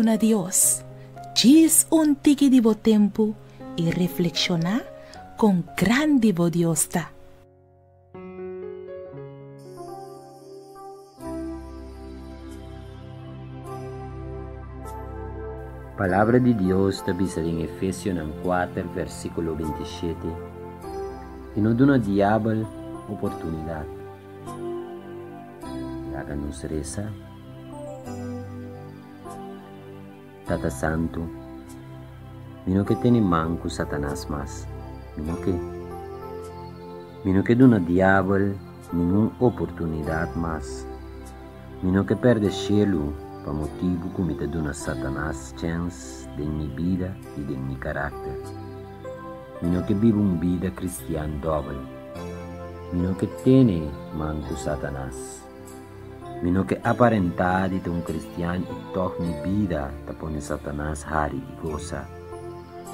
Duna Dios djis un tiki di bo tempu i reflekshoná kon grandi bo Dios ta. Palabra di Dios ta bisa den Efesionan kuater versíkulo 27, I no duna diabel oportunidat. Laga nos resa. Tata Santu, mi no ke tene man ku Satanas mas. Mi no ke. Mi no ke duna diabel ningun oportunidat mas. Mi no ke pèrdè shelu pa motibu ku mi ta duna Satanas chèns den mi bida i den mi karakter. Mi no ke biba un bida kristian dòbel. Mi no ke tene man ku Satanas. Mi no ke aparentá di ta un kristian i tòg mi bida ta pone Satanas hari i gosa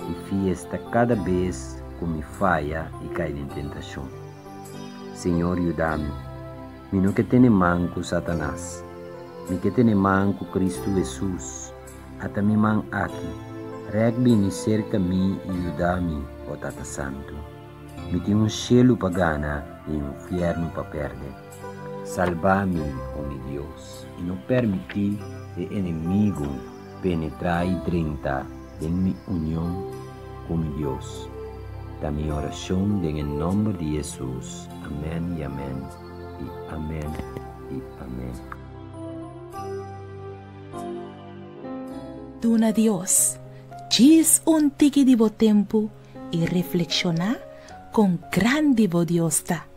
i fiesta kada bes ku mi faya i kai den tentashon. Señor yuda mi. Mi no ke tene man ku Satanas. Mi ke tene man ku Kristu Hesus. Ata mi man aki. Rèk bini serka mi i yuda mi, o Tata Santu. Mi tin un shelu pa gana i un fièrnu pa pèrdè. Salba mi, o mi Dios, i no permití e enemigu penetrá i drenta den mi union ku mi Dios. Ta mi orashon den e nòmber di Hesus. Amèn i amèn i amèn i amèn. Duna Dios djis un tiki di bo tempu i reflekshoná kon grandi bo Dios ta.